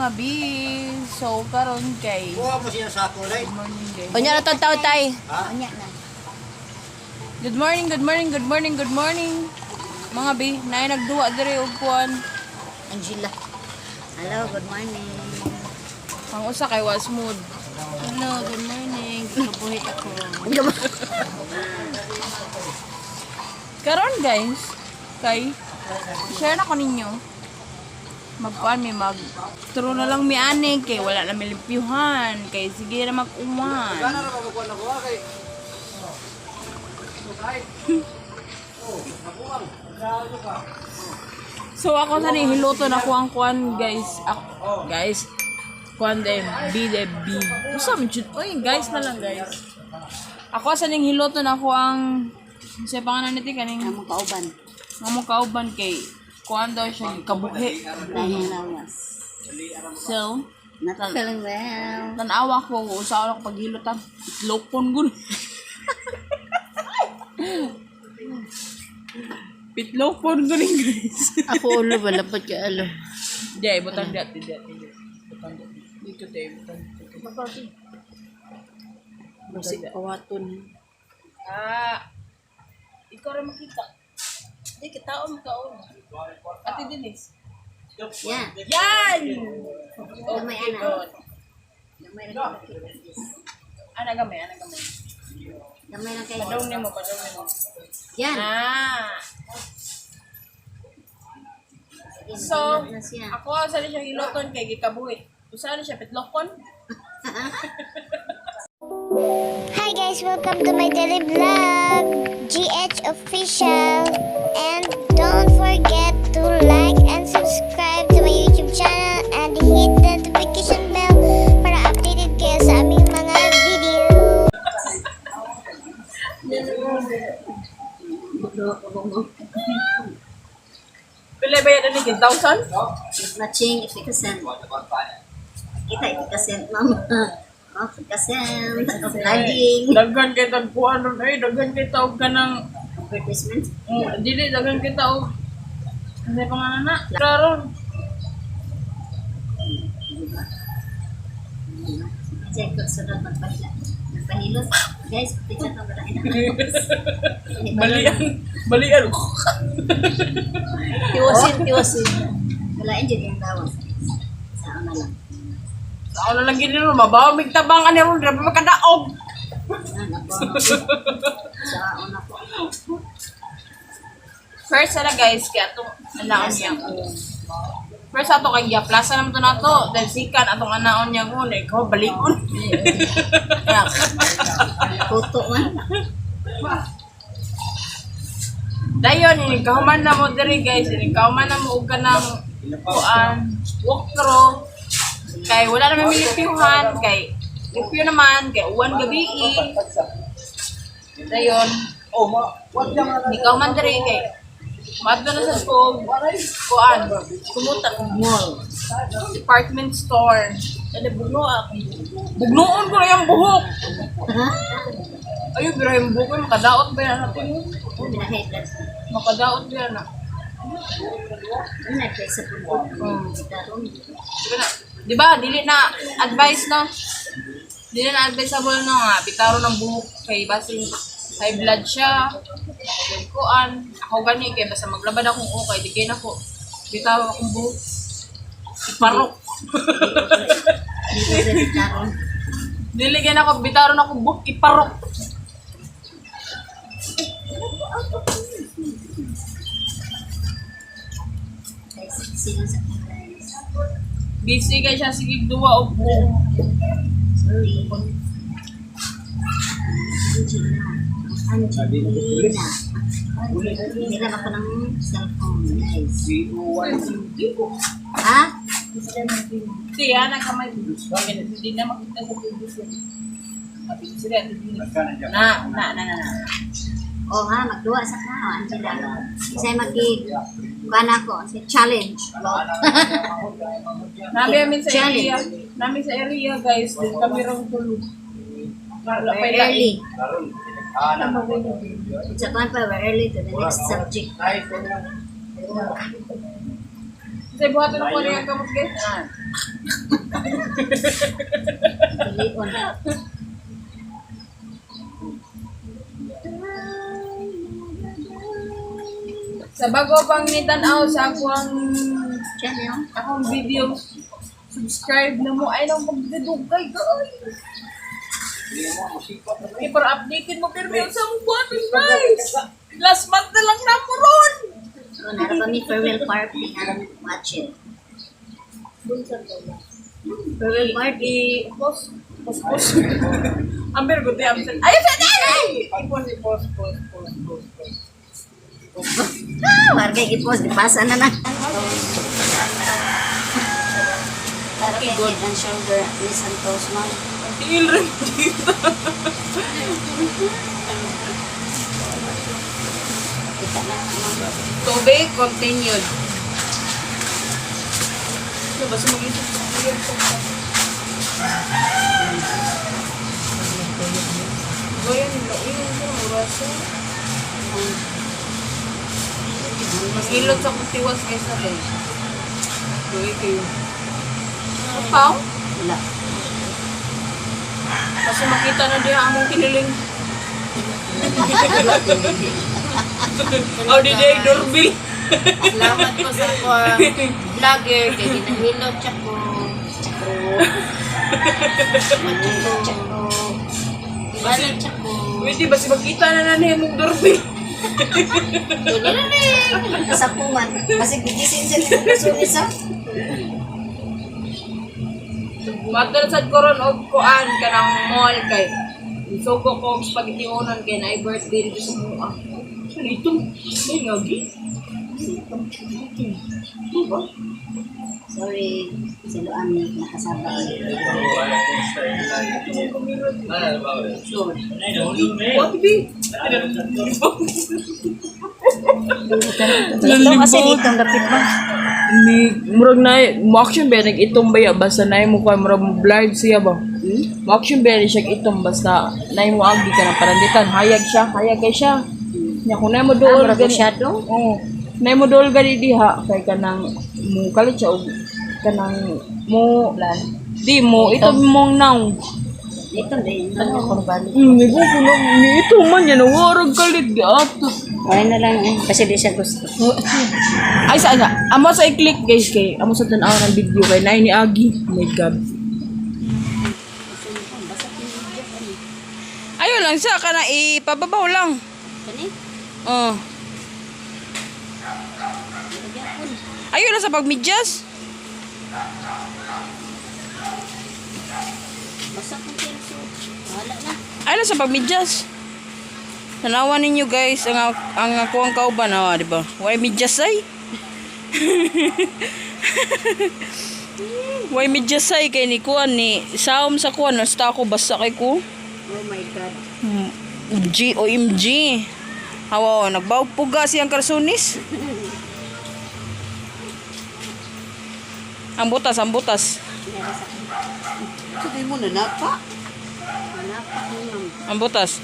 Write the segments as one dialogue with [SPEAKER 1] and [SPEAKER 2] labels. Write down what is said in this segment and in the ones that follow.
[SPEAKER 1] Mga B. So karon kay
[SPEAKER 2] Kuha mo siya sa ako,
[SPEAKER 1] Good morning, guys.
[SPEAKER 3] Unya na tong tao tay.
[SPEAKER 4] Unya na.
[SPEAKER 1] Good morning, good morning, good morning, good morning. Mga B, naay nagduwa diri og kuan.
[SPEAKER 4] Angela. Hello, good morning.
[SPEAKER 1] Ang usa kay was smooth.
[SPEAKER 3] Hello, good morning. Kabuhi ako.
[SPEAKER 1] Karon, guys, kay share na ko ninyo. Magkuan mi, mag turo na lang mi ani kay wala na mi limpyuhan kay sige na mag-uwan. So ako sa ni hiluto na kuang kuan, guys. Ako, guys. Kuan de B de B. Usa man jud oy, guys na lang, guys. Ako sa ning hiluto na kuang sa pangalan nito kaning
[SPEAKER 4] Among kauban.
[SPEAKER 1] nga mo kauban kay kuan daw siya kabuhi.
[SPEAKER 4] Dahil lawas.
[SPEAKER 1] So,
[SPEAKER 4] Not feeling well.
[SPEAKER 1] tanawa ko usa ako paghilutan. Itlokon gud. Pitlokon gud, guys.
[SPEAKER 3] Ako ulo wala pa kay alo.
[SPEAKER 1] Di, butang di, di, di, di. Butang di. Dito, di, butang dito.
[SPEAKER 3] Musik kawaton.
[SPEAKER 1] Ah, ikaw rin makita. Di, kitaon kaon. Ate Denise.
[SPEAKER 4] Yeah.
[SPEAKER 1] Yan!
[SPEAKER 4] Gamay,
[SPEAKER 1] Okay,
[SPEAKER 4] ana.
[SPEAKER 1] good.
[SPEAKER 4] Gamay lang kayo. Yes.
[SPEAKER 1] Ana gamay, ana gamay.
[SPEAKER 4] Gamay lang kayo.
[SPEAKER 1] Padong nimo, padong nimo.
[SPEAKER 4] Yan.
[SPEAKER 1] Ah!
[SPEAKER 4] Sige,
[SPEAKER 1] So,
[SPEAKER 4] maghilot na siya.
[SPEAKER 1] ako sa siya hiloton kay gikabuhi. Usa na siya pitlokon.
[SPEAKER 5] Hi guys, welcome to my daily vlog, GH Official. And don't forget to like and subscribe to my YouTube channel and hit the notification bell para updated kayo sa aming mga video.
[SPEAKER 1] Pila ba yan ani 10,000?
[SPEAKER 4] Matching efficacent. Kita efficacent, ma'am. Oh, efficacent. Of vlogging.
[SPEAKER 1] Daghan kay tagpuan ron ay, daghan kay taog ka ng
[SPEAKER 4] Advertisement.
[SPEAKER 1] Oh, dili daghan kay taog. Ano pangalan na? Karon.
[SPEAKER 4] Diba? Diba? Kasi sunod magpahila. Magpahilot. Guys, picture ko wala na.
[SPEAKER 1] Balian, balian.
[SPEAKER 3] Tiwasin, tiwasin.
[SPEAKER 4] Wala yun yung lawas. Sa una lang.
[SPEAKER 1] Sa na lang gini ron, mabaw mig tabang ani ron, grabe makadaog.
[SPEAKER 4] Ano ako. Sa una ko.
[SPEAKER 1] First na, guys, kay atong anaon niya. First ato kay plaza naman to nato, dahil sikan atong anaon niya ngun, ikaw balikon.
[SPEAKER 4] Puto man.
[SPEAKER 1] Dayon, ini kahuman na mo diri, guys, ini kahuman na mo og kanang kuan, walk through. Kay wala na may milipyuhan, kay lipyo naman, kay uwan gabi. Dayon, ikaw man diri kay Madto na sa school, kuan, kumuta
[SPEAKER 3] Mall.
[SPEAKER 1] Department store.
[SPEAKER 3] Kada bugno ako.
[SPEAKER 1] Bugnoon ko na yung buhok. Ayun, pero yung buhok ko, makadaot ba yan natin?
[SPEAKER 4] Pinahay blood.
[SPEAKER 1] Makadaot ba yan na?
[SPEAKER 4] Ano na sa puto. Karon.
[SPEAKER 1] Diba na? Diba, dili na advice, no? Dili na advisable, no, nga. Bitaro ng buhok kay basin high blood siya. Kay kuan. Ako gani, kay basta maglabad akong okay, di kay nako. Bitaro akong buhok. Iparok.
[SPEAKER 4] Dito sa karon.
[SPEAKER 1] Dili kay nako, bitaro na akong buhok, iparok.
[SPEAKER 4] Guys, sino sa guys?
[SPEAKER 1] Busy kay siya, sige duwa og buhok.
[SPEAKER 4] Sorry. Angela. Angelina. Hiram ako ng cellphone, guys. Ha?
[SPEAKER 1] Siya, nagkamay. Hindi na makita sa TV. Sila, na, na, na, na, na.
[SPEAKER 4] Oh ha, magduwa sa ka, Angela. Isa'y magig kuan ako, si challenge.
[SPEAKER 1] Namin amin sa area.
[SPEAKER 4] Challenge.
[SPEAKER 1] Namin sa area, guys. Din kami rong tulog. Wala pa
[SPEAKER 4] We're early.
[SPEAKER 2] Karon,
[SPEAKER 4] Sa kuan pa, we're early to the next subject.
[SPEAKER 1] Sa buhaton ako rin ang kamot, guys. Ah.
[SPEAKER 4] Tulion.
[SPEAKER 1] Sa bago pang nitanaw sa akong
[SPEAKER 4] Channel.
[SPEAKER 1] akong video, subscribe na mo. Ay nang magdadugay, guys. Eh, para updated mo pero may sa mong buhaton, guys. Last month na lang na mo ron.
[SPEAKER 4] So, nara pa mi farewell party. Alam, watch it. Farewell party.
[SPEAKER 1] Post, post, post. Amber, good day, absent. Ay, absent! Ay! I-post, i-post, post, post, post, post.
[SPEAKER 4] Ah, wargay ipos, dipasa na na. Okay, good. Head and shoulder, knees and toes, ma'am.
[SPEAKER 1] Ang tiil rin dito.
[SPEAKER 4] Kita na, ma'am.
[SPEAKER 1] To be continued. Ano ba? Sumag-isip ko. Gaya nila. Iyon ko ng orasa. Maghilot sa kutiwas kaysa kay. Gawin kayo. Kapaw?
[SPEAKER 4] Wala.
[SPEAKER 1] Kasi makita na diha among kiniling. Oh, di day doorbell.
[SPEAKER 3] Salamat ko sa akong vlogger kay ginahilot siya ko.
[SPEAKER 4] Tsako. Tsako.
[SPEAKER 3] Ibalik siya ko.
[SPEAKER 1] Pwede ba si makita na na niya among doorbell?
[SPEAKER 4] Kasapungan. Kasi gigising siya ng puso isa.
[SPEAKER 1] Matol sad ko ron og kuan kanang mall kay sugo ko og spaghetti unon kay naay birthday dito sa mua. Ano ito? May ngagi. Diba?
[SPEAKER 4] Sorry, siluan ni nakasaba.
[SPEAKER 1] What be?
[SPEAKER 4] Ito kasi dito ang dapit mo.
[SPEAKER 1] Ni murag na mo action ba nag itom ba ya basta nay mo kuan murag mo blurred siya ba.
[SPEAKER 4] Hmm?
[SPEAKER 1] Mo action ba ni siya itom basta nay mo agi ka na paranditan hayag siya, hayag kay siya. Nya kung nay mo dool
[SPEAKER 4] Ah, murag
[SPEAKER 1] gani-
[SPEAKER 4] shadow?
[SPEAKER 1] Oo. Nay mo dool gani diha kay kanang mo kalit siya og kanang mo di mo ito mong naw.
[SPEAKER 4] Dito din. Ano?
[SPEAKER 1] Ni ko kuno ni ito man yan warag kalit giato.
[SPEAKER 4] Okay na lang eh. Kasi di siya gusto.
[SPEAKER 1] Ay sa ana, amo sa i-click guys kay amo sa tan-aw ng video kay nay ni Agi. Oh my God. Ayo lang siya kana ipababaw lang.
[SPEAKER 4] Kani?
[SPEAKER 1] Oh. Ayo lang sa pagmidyas.
[SPEAKER 4] Basta kung kelso. Wala na.
[SPEAKER 1] Ayo lang sa pagmidyas. Tanawan ninyo guys ang ako ang kauban ah, di ba? Why midyas ay? Why midyas ay kay ni kuan ni saom sa kuan nasta ako basta kay ko.
[SPEAKER 4] Oh my God.
[SPEAKER 1] G O M G. Hawa, nagbaw puga siyang karsunis. Ang butas, ang butas.
[SPEAKER 3] Sabi mo na napa.
[SPEAKER 4] Manapa ko ma'am.
[SPEAKER 1] Ang butas.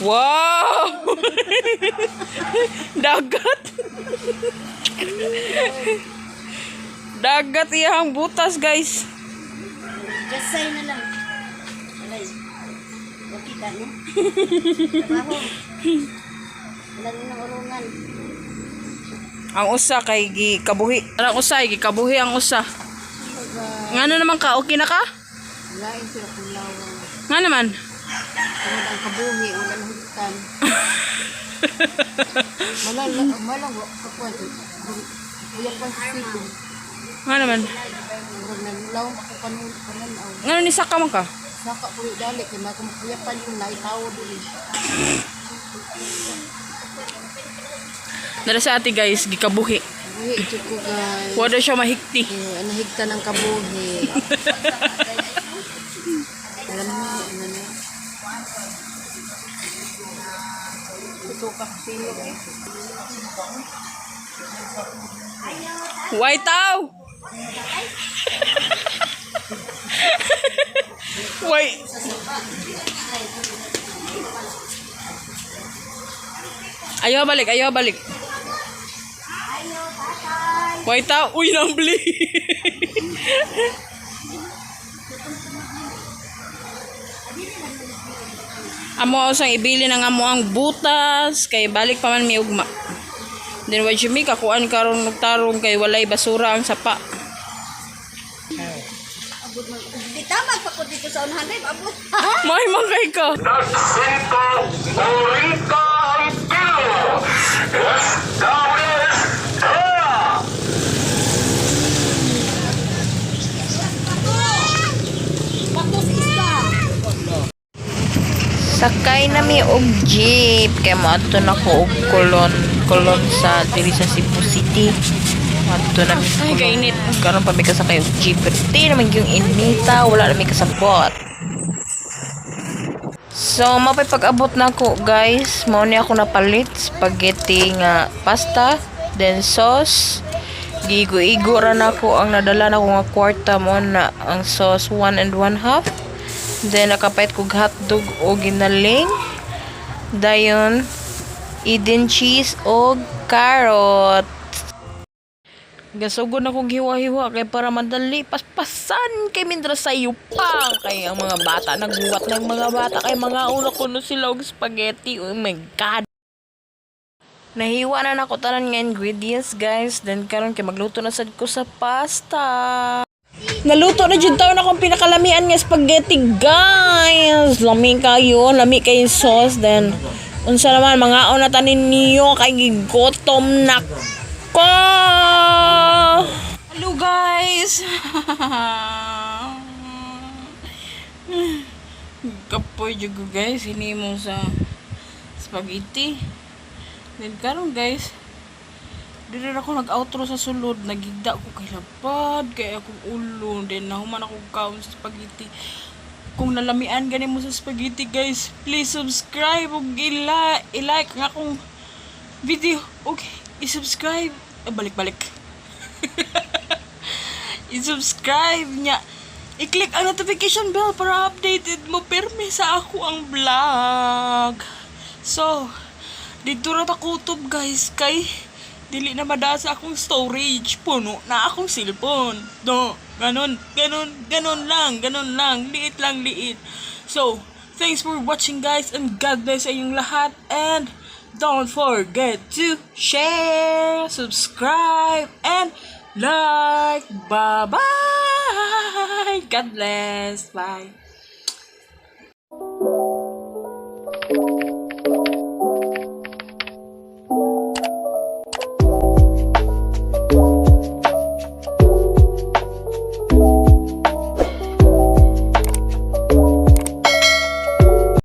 [SPEAKER 4] Oh.
[SPEAKER 1] Wow! Dagat. Dagat iyang butas, guys.
[SPEAKER 4] Just say na lang. Wala eh. Okay ka, no? Trabaho. Wala na ng urungan.
[SPEAKER 1] Ang usa kay gikabuhi. Ang usa ay gikabuhi ang usa. Ngano naman ka? Okay na ka?
[SPEAKER 3] Lain sila kung lawang.
[SPEAKER 1] Nga naman.
[SPEAKER 3] Tungod ang kabuhi, wala na hutan. Malang, malang, kakuan. Uyak pa sa sito.
[SPEAKER 1] Nga naman.
[SPEAKER 3] Murag naglaw ako pananaw.
[SPEAKER 1] Ngano ni saka man ka?
[SPEAKER 3] Saka po yung dali, kaya makamukuyapan yung naitawo dili.
[SPEAKER 1] Dala sa ate guys, gikabuhi.
[SPEAKER 3] Buhi, jud ko guys.
[SPEAKER 1] Wala siya mahikti.
[SPEAKER 3] Eh, nahigtan ang kabuhi. Alam mo, ano na.
[SPEAKER 1] Why tao? Why? Ayaw balik, ayaw balik.
[SPEAKER 4] Ayo, tatay.
[SPEAKER 1] Way tao, uy nambli. Amo usang ibili na nga mo ang butas kay balik pa man mi ugma. Then wa mi kakuan karon og tarong kay walay basura ang sapa.
[SPEAKER 4] Di tama pa ko dito sa 100 abot.
[SPEAKER 1] May man kay ka.
[SPEAKER 2] Nagsinto, 40 ang kilo. SWS
[SPEAKER 3] Sakay na mi og jeep kay moadto na ko og Colon, Colon sa diri sa Cebu City. Moadto na mi sa
[SPEAKER 1] Ay,
[SPEAKER 3] Colon.
[SPEAKER 1] kainit.
[SPEAKER 3] Karon pa mi kasakay og jeep pero di naman yung inita, wala na mi kasabot. So, mapay pag-abot na ako, guys. Mao ni ako napalit spaghetti nga pasta, then sauce. Giigo-igo ra nako ang nadala na ko nga kwarta mo na ang sauce 1 1/2. Then nakapait kog hotdog o ginaling. Dayon Eden cheese o carrot. Gasugod na kong hiwa-hiwa kay para madali paspasan kay mindra sa iyo pa kay ang mga bata nagbuwat ng mga bata kay mga una kuno sila og spaghetti. Oh my God. Nahiwa na nako tanan nga ingredients, guys. Then karon kay magluto na sad ko sa pasta.
[SPEAKER 1] Naluto na jud taon akong pinakalamian nga spaghetti, guys. Lami kayo, lami kay sauce then unsa naman mga na tanin niyo kay gigotom na ko. Hello, guys. Kapoy jud ko, guys, hinimo sa spaghetti. Then karon, guys, dili na ako nag-outro sa sulod, nagigda ko kay lapad, kay akong ulo, then nahuman ako kaon sa spaghetti. Kung nalamian gani mo sa spaghetti, guys, please subscribe ug i-like ang akong video. Okay, i-subscribe. Ah, balik-balik. I-subscribe niya. I-click ang notification bell para updated mo pirmi sa ako ang vlog. So, dito ra ta kutob, guys, kay dili na madaa sa akong storage. Puno na akong cellphone. No, ganon, ganon, ganon lang, ganon lang. Liit lang, liit. So, thanks for watching, guys, and God bless sa inyong lahat. And don't forget to share, subscribe, and like. Bye-bye! God bless. Bye.